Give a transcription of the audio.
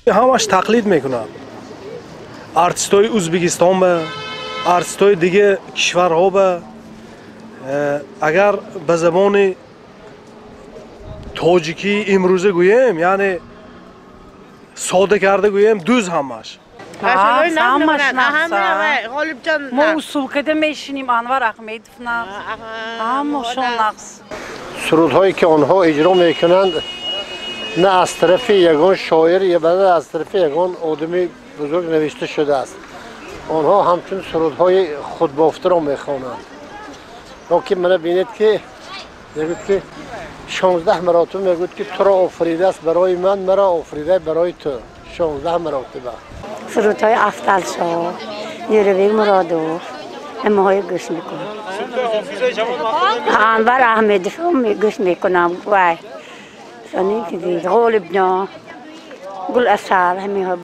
Ҳамаш тақлид мекунад. Артистои Ӯзбекистон ба, артистои дига кишварҳо ба, агар ба забони тоҷикӣ имрӯза гӯем, яъне сода карда гӯем, дӯз ҳамаш. Ҳамаш нақс. Мо усул када мешинем, Анвар Аҳмедов нақс, ҳамашон нақс. Сурудҳое ки онҳо иҷро мекунанд, на аз тарафи ягон шоир ё на аз тарафи ягон одами бузург навишта шудааст. Онҳо ҳамчун сурудҳои худбофтаро мехонанд. Ки мана бинед, ки мегӯяд, ки 16 маротиба мегӯяд, ки туро офаридааст барои ман, маро офарида барои ту, 16 маротиба. Сурудҳои Афзалшоҳ, Нурибек Муродов, ҳамаҳои гӯш мекунам. Анвар Аҳмедов гӯш мекунам. Вай, Ғолибҷон, Гул Асал, ҳамиҳо.